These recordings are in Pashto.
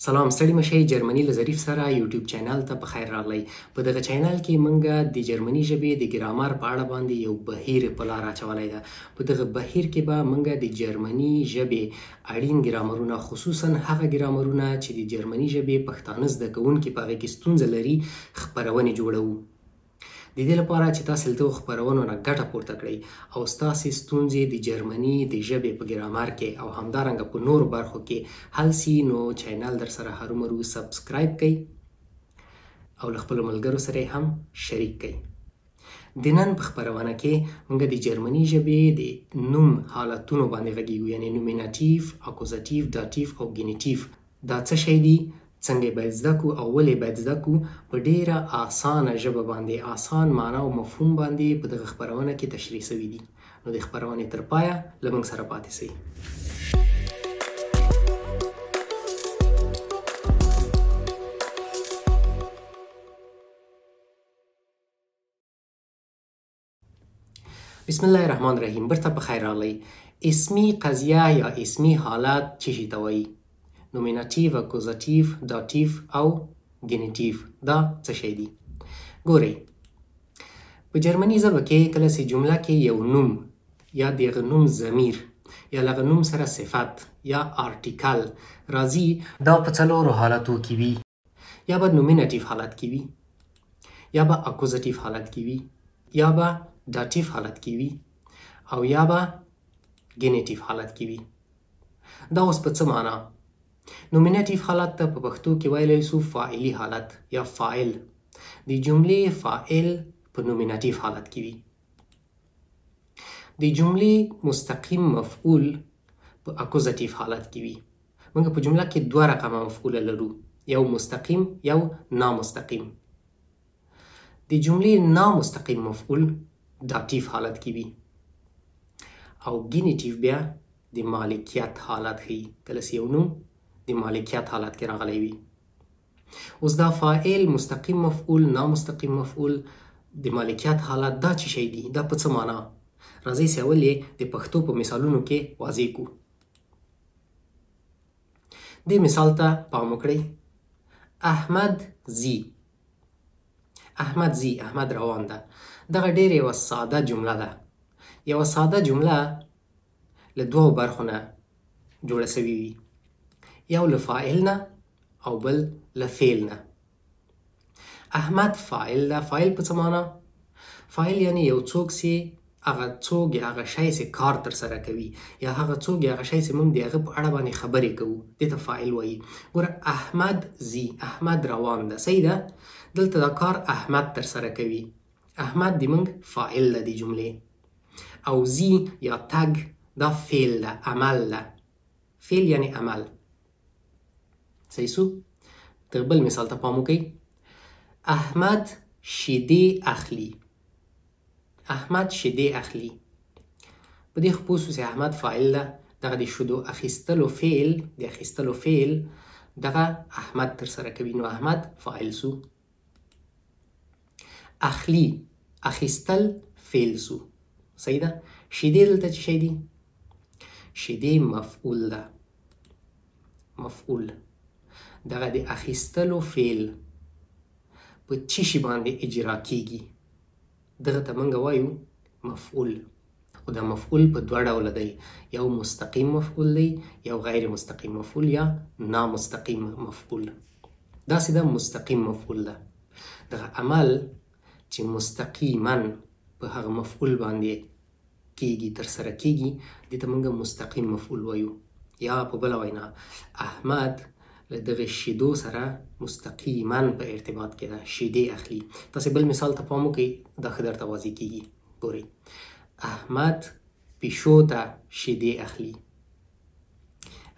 سلام ستړي مشئ جرمني له ظریف سره یوټیوب چینل ته په خیر راغلی. په دغه چینل کې مونږ د جرمني ژبې د ګرامر په اړه باندې یو بهیر په لار اچولی ده. په دغه بهیر کې به مونږ د جرمني ژبې اړین ګرامرونه، خصوصا هغه ګرامرونه چې د جرمني ژبې پښتانه زده کوونکي په هغې کې ستونزه لري، خپرونې جوړوو. د دې لپاره چې تاسې له دغو خپرونو نه ګټه پورته کړئ او ستاسې ستونزې د جرمني د ژبې په ګرامر کې او همدارنګه په نورو برخو کې حل سي، نو چینل در سره هرومرو subscribe کړئ او له خپلو ملګرو سره هم شریک کړئ. د نن په خپرونه کې موږ د جرمني ژبې د نوم حالتونو باندې غږیږو، یعنې نومیناتیف، اکوزاتیف، داتیف او ګینیتیف. دا څه شی دي، څنګه باید زده کو او ولې باید زده کو، په ډیره اسانه ژبه باندې، اسان معنا او مفهوم باندې په دغه خپرونه کې تشریح سوي دي. نو د خپرونې تر پایه له موږ سره پاتې سئ. بسم الله الرحمن الرحیم. برته په خیر راغلی. اسمی قضیه یا اسمی حالت چی شي ته وایي؟ نومیناتیف، اکوزاتیف، داتیف او ګینیتیف دا څه شی دي؟ ګورئ، په جرمني ژبه کې کله چې جمله کې یو نوم یا د هغه نوم ضمیر یا له هغه نوم سره صفت یا آرټیکل راځي، دا په څلورو حالتو کې وي. یا به نومیناتیف حالت کې وي، یا به اکوزاتیف حالت کې وي، یا به داتیف حالت کې وي، او یا به ګینیتیف حالت کې وي. دا اوس په څه معنا؟ نومیناتیف حالت ته په پښتو کې ویلی سو فاعلي حالت یا فاعل. د جملې فاعل په نومیناتیف حالت کې وي. د جملې مستقیم مفعول په اکوزاتیف حالت کې وي. موږ په جمله کې دوه رقمه مفعوله لرو، یو مستقیم یو نامستقیم. د جملې نامستقیم مفعول داتیف حالت کې وي، او ګینیتیف بیا د مالکیت حالت ښیي، کله چې یو نوم د مالکیت حالت کې راغلی وي. اوس دا فاعل، مستقیم مفعول، نامستقیم مفعول، د مالکیت حالت، دا څه شی دي؟ دا په څه معنا؟ راځئ چې اول یې د پښتو په مثالونو کې واضح کړو. دې مثال ته پام وکړئ. احمد ځي. احمد ځي، احمد روان ده. دغه ډېره یوه ساده جمله ده. یوه ساده جمله له دوو برخو نه جوړه سوې وي، یو له فاعل نه او بل له فعل نه. احمد فاعل ده. فاعل په څه معنا؟ فاعل یعنی یو څوک چې هغه څوک یا هغه شی چې کار ترسره کوي، یا هغه څوک یا هغه شی چې موږ د هغه په اړه باندې خبرې کوو، دې ته فاعل وایي. ګوره، احمد ځي، احمد روان ده، صحیح ده؟ دلته دا کار احمد ترسره کوي. احمد د موږ فاعل ده د جملې، او ځي یا تګ دا فعل ده، عمل ده. فعل یعنی عمل. صحیح سو؟ تر بل مثال ته پام وکړئ. احمد شیدې اخلي. احمد شیدې اخلي. په دې خو پوه سو چې احمد فاعل ده. دغه د شیدو اخیستلو فعل، د اخیستلو فعل دغه احمد ترسره کوي، نو احمد فاعل سو. اخلي، اخیستل فعل سو، صحیح ده؟ شیدې دلته څه شی دي؟ شیدې مفعول ده. مفعول دغه د اخیستلو فعل په څه شي باندې اجرا کیږي، دغه ته موږ وایو مفعول. خو دا مفعول په دوه ډوله دی، یو مستقیم مفعول دی، یو غیر مستقیم مفعول یا نامستقیم مفعول. داسې ده مستقیم مفعول ده، دغه عمل چې مستقیما په هغه مفعول باندې کیږي، ترسره کیږي، دې ته موږ مستقیم مفعول وایو. یا په بله وینا، احمد له دغه شیدو سره مستقیما په ارتباط کې ده، شیدې اخلي. تاسې بل مثال ته پام وکړئ، دا ښه درته واضح کیږي. ګورئ، احمد پیشو ته شیدې اخلي.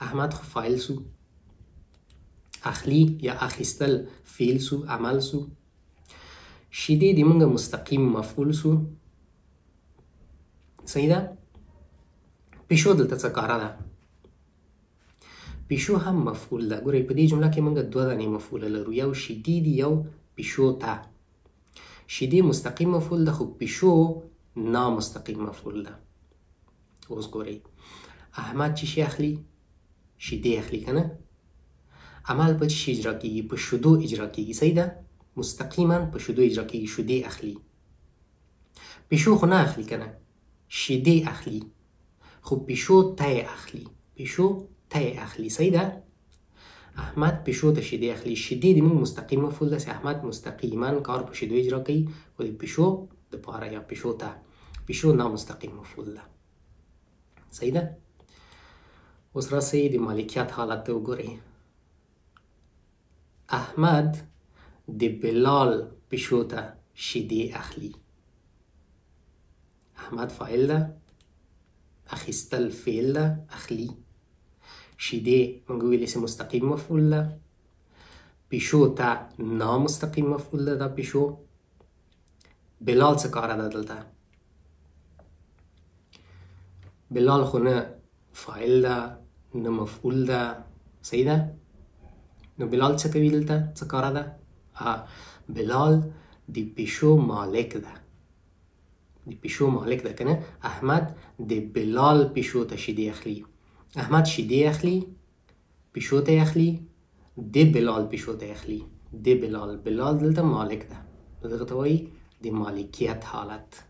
احمد خو فاعل سو، اخلي یا اخیستل فعل سو، عمل سو. شیدې د موږ مستقیم مفعول سو، صحیح ده؟ پیشو دلته څه کاره ده؟ پیشو هم مفعول ده. ګورئ، په دې جمله کې موږ دوه دانې مفعوله لرو، یو شیدې دي، یو پیشو ته. شیدې مستقیم مفعول ده، خو پیشو نامستقیم مفعول ده. اوس ګورئ، احمد چې شی اخلي؟ شیدې اخلي که نه؟ عمل په څه شي اجرا کیږي؟ په شیدو اجرا کیږي، صحیح ده؟ مستقیما په شیدو اجرا کیږي، شیدې اخلي. پیشو خو نه اخلي کنه، شیدې اخلي، خو پیشو ته یې اخلي، پیشو ته یې اخلي، صحیح ده؟ احمد پیشو ته شیدې اخلي. شیدې د موږ مستقیم مفعول ده چې احمد مستقیما کار په شیدو اجرا کوي، خو د پیشو دپاره یا پیشو ته، پیشو نامستقیم مفعول ده، صحیح ده؟ اوس راسئ د مالکیت حالت ته وګورئ. احمد د بلال پیشو ته شیدې اخلي. احمد فاعل ده، اخیستل فعل ده، اخلي. شیدې موږ ویلې چې مستقیم مفعول ده، پیشو ته نامستقیم مفعول ده، دا پیشو. بلال څه کاره ده دلته؟ بلال خو نه فاعل ده نه مفعول ده، صحیح ده؟ نو بلال څه کوي دلته؟ څه کاره ده؟ بلال د پیشو مالک ده، د پیشو مالک ده کنه. احمد د بلال پیشو ته شیدې اخلي. احمد شیدې اخلي، پیشو ته یې اخلي، د بلال پیشو ته یې اخلي، د بلال. بلال دلته مالک ده، نو دغه ته وایي د مالکیت حالت.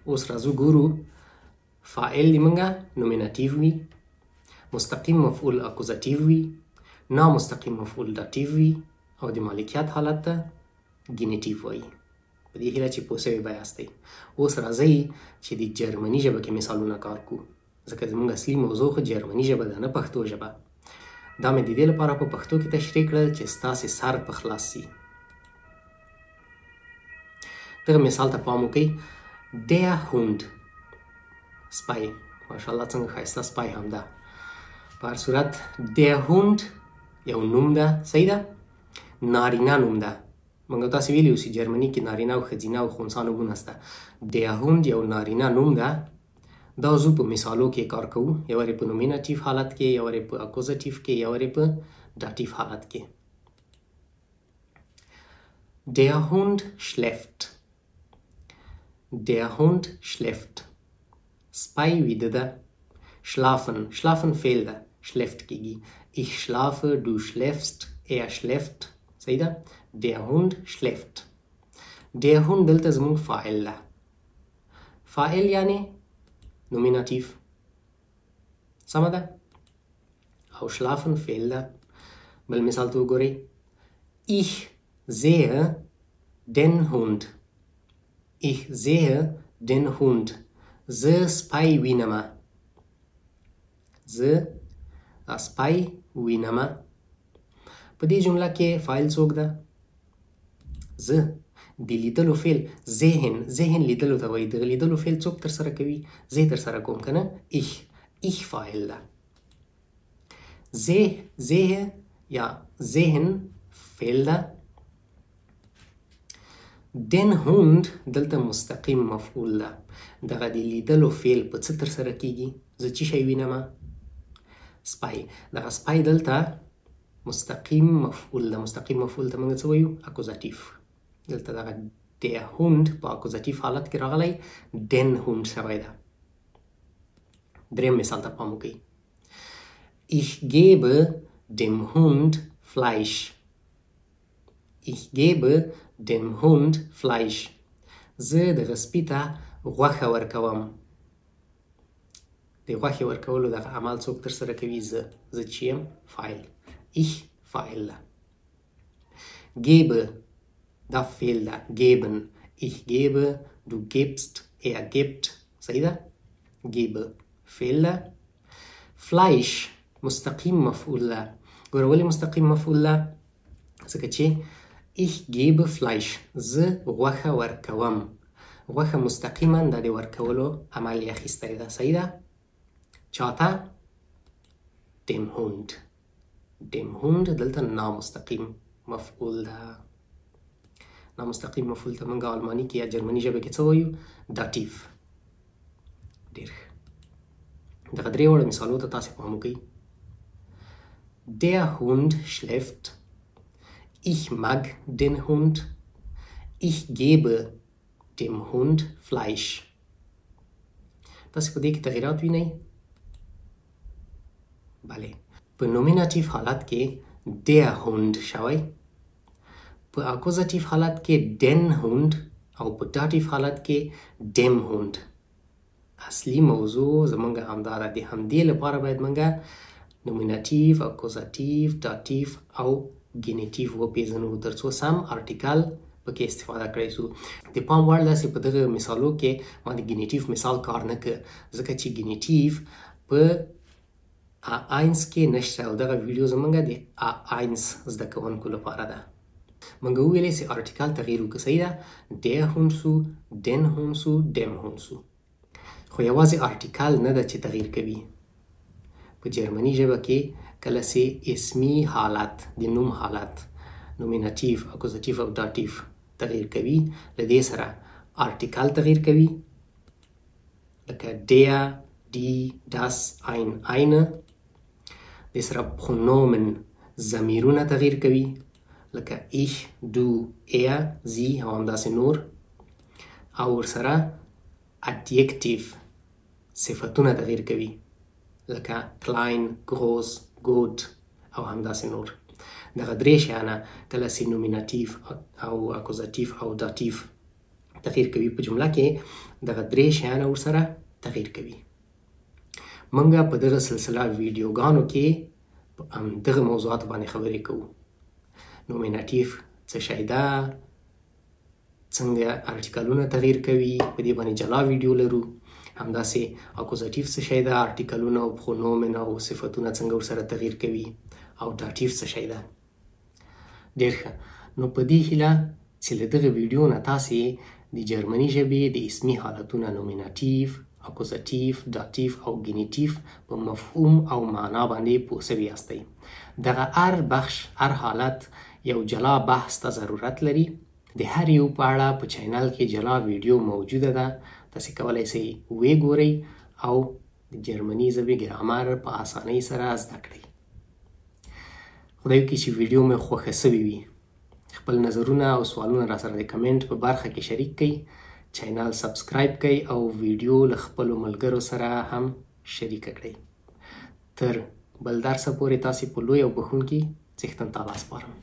اوس راځو ګورو فاعل د موږ Nominativ وي، مستقیم مفعول Akkusativ وي، نامستقیم مفعول Dativ وي، او د مالکیت حالت ته Genitiv وایي. په دې هیله چې پوه سوي به یاستئ. اوس راځئ چې د جرمني ژبه کې مثالونه کار کو، ځکه زموږ اصلي موضوع خو جرمني ژبه ده نه پښتو ژبه. دا مې د دې لپاره په پښتو کې تشریح کړل چې ستاسې سر په خلاص سي. دغه مثال ته پام وکړئ. Der Hund، سپی، ماشاءالله څنګه ښایسته سپی هم ده. په هر صورت der Hund یو نوم ده، صحیح ده؟ نارینه نوم ده. موږ تاسې ویلي وو چې جرمني کې نارینه او ښځینه او خنثی نومونه سته. Der Hund یو نارینه نوم ده. دا زو په مثالو کې کار کوو، یو وارې په Nominativ حالت کې، یو وارې په Akkusativ کې، یو وارې په Dativ حالت کې. Der Hund schläft. Der Hund schläft. سپی ویده ده. Schlafen، schlafen فعل ده، schläft کیږي. Ich schlafe، du schläfst، er schläft، صحیح ده؟ Der Hund schläft. Der Hund دلته زموږ فاعل ده. فاعل یعنی Nominativ، سمه ده؟ او schlafen فعل ده. بل مثال ته وګورئ. Ich sehe den Hund. Ich sehe den Hund. زه سپی وینمه. زه دا سپی وینمه. په دې جمله کې فاعل څوک ده؟ زه. د لیدلو فعل ذهن، ذهن لیدلو ته وایي. د لیدلو فعل څوک ترسره کوي؟ زه یې ترسره کوم که نه؟ ich، ich فاعل ده. sehe یا ذهن فعل ده. den Hund دلته مستقیم مفعول ده. دغه د لیدلو فعل په څه ترسره کیږي؟ زه چی شی وینمه؟ سپی. دغه سپی دلته مستقیم مفعول ده. مستقیم مفعول ته موږ څه وایو؟ Akkusativ. دلته دغه der Hund په Akkusativ حالت کې راغلی، den Hund شوی ده. دریم مثال ته پام وکړئ. Ich gebe dem Hund Fleisch. Ich gebe dem Hund Fleisch. زه دغه سپي ته غوښه ورکوم. د غوښې ورکولو دغه عمل څوک ترسره کوي؟ زه. زه چې یم فاعل. Ich فاعل ده. gebe دا فعل ده. geben، ich gebe، du gibst، er gibt، صحیح ده؟ gebe فعل ده. Fleisch مستقیم مفعول ده. ګوره ولې مستقیم مفعول ده؟ ځکه چې ich gebe Fleisch، زه غوښه ورکوم. غوښه مستقیما دا د ورکولو عمل یې اخیستی ده، صحیح ده؟ چاته؟ dem Hund. dem Hund دلته نامستقیم مفعول ده. نامستقیم مفعول ته موږ آلماني کې یا جرمني ژبه کې څه وایو؟ Dativ. ډېر ښه. دغه درې واړو مثالو ته تاسې پام وکړئ. Der Hund schläft. Ich mag den Hund. Ich gebe dem Hund Fleisch. تاسې په دې کې تغیرات وینئ؟ بله، په Nominativ حالت کې der Hund شوی، په Akkusativ حالت کې den Hund او په Dativ حالت کې dem Hund. اصلي موضوع زمونږ همدا ده. د همدې لپاره باید مونږ Nominativ، Akkusativ، Dativ او Genitiv وپیژنو ترڅو سم Artikel پکې استفاده کړی سو. د پام وړ ده چې په دغه مثالو کې ما د Genitiv مثال کار نه که، ځکه چې Genitiv په A1 کې نشته او دغه ویډیو زمونږ د A1 زده کوونکو لپاره ده. مونږ وویلې چې Artikel تغییر وکړه، صحیح ده، der Hund سو، den Hund سو، dem Hund سو. خو یوازې Artikel نه ده چې تغییر کوي. په جرمني ژبه کې کله چې اسمي حالت، د نوم حالت، Nominativ، Akkusativ او Dativ تغییر کوي، له دې سره Artikel تغییر کوي، لکه der، die، das، ein، eine. دې سره Pronomen ضمیرونه تغییر کوي، لکه ich، du، er، sie او همداسې نور. او ورسره Adjektiv صفتونه تغییر کوي، لکه klein، groß، gut او همداسې نور. دغه درې شیانه کله چې Nominativ او Akkusativ او Dativ تغییر کوي په جمله کې، دغه درې شیانه ورسره تغییر کوي. مونږ په دغه سلسله ویډیوګانو کې په همدغه موضوعاتو باندې خبرې کوو. Nominativ څه شی ده، څنګه Artikel ونه تغییر کوي، په دې باندې جلا ویډیو لرو. همداسې Akkusativ څه شی ده، Artikel ونه او Pronomen او صفتونه څنګه ورسره تغییر کوي، او Dativ څه شی ده. ډېر ښه. نو په دې هیله چې له دغه ویډیو نه تاسې د جرمني ژبې د اسمي حالتونه Nominativ، Akkusativ، Dativ او Genitiv په مفهوم او معنا باندې پوه سوي یاستئ. دغه هر بخش، هر حالت یو جلا بحث ته ضرورت لري. د هر یو په اړه په چینل کې جلا ویډیو موجوده ده، تاسې کولی سئ ویې ګورئ او د جرمني ژبې ګرامر په اسانۍ سره زده کړئ. خدای وکړي چې ویډیو مې خوښه سوې وي. خپل نظرونه او سوالونه را سره د کمنټ په برخه کې شریک کړئ، چینل subscribe کړئ او ویډیو له خپلو ملګرو سره هم شریکه کړئ. تر بل درسه پورې تاسې په لوی او بښونکي څښتن تعالی سپارم.